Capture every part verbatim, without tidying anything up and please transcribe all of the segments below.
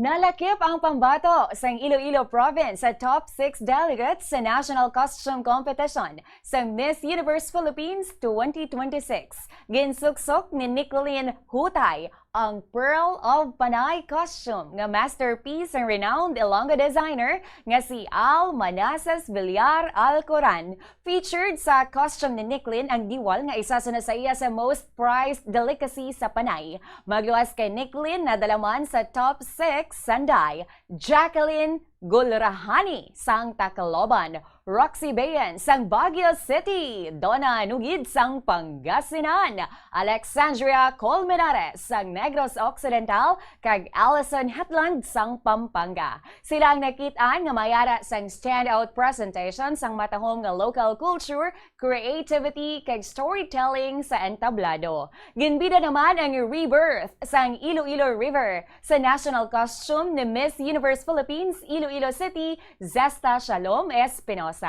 Nalakip ang pambato sang Iloilo Province sa top six delegates sa National Costume Competition sa Miss Universe Philippines twenty twenty-six. Ginsuksok ni Nicklin Hutay ang Pearl of Panay costume nga masterpiece sang renowned Ilonggo designer nga si Al Manassas Villar Alcoran. Featured sa costume ni Nicklin ang diwal nga isa sa nasaiya sa most prized delicacy sa Panay. Magluwas kay Nicklin, nadala man sa top six sanday, Jacqueline Gulrahani sang Tacloban, Roxy Bayan sang Baguio City, Donna Nugid sang Pangasinan, Alexandria Colmenares sang Negros Occidental, kag Allison Hetland sang Pampanga. Sila ang nakit-an nga may ara sang standout presentation sang matahom nga local culture, creativity, kag storytelling sa entablado. Ginbida naman ang rebirth sang Iloilo River sa national costume ni Miss Universe Philippines Iloilo City, Zesta Shalom Espinosa.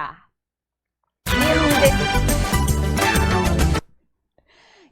Gindi-,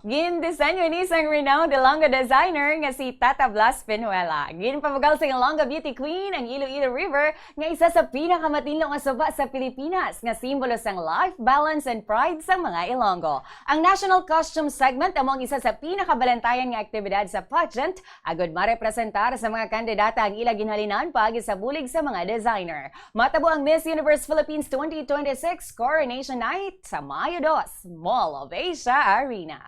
gindisenyo ini sang renowned Ilonggo designer nga si Tata Blas Pinuela. Ginpabugal sang Ilonggo Beauty Queen ang Iloilo River nga isa sa pinakamatinlo nga suba sa Pilipinas, nga simbolo sang life balance and pride sang mga Ilonggo. Ang National Costume Segment amo ang isa sa pinakabalantayan nga aktibidad sa pageant, agud marepresentar sa mga kandidata ang ila ginhalinan paagi sa bulig sa mga designer. Matabo ang Miss Universe Philippines twenty twenty-six Coronation Night sa Mayo dos, Mall of Asia Arena.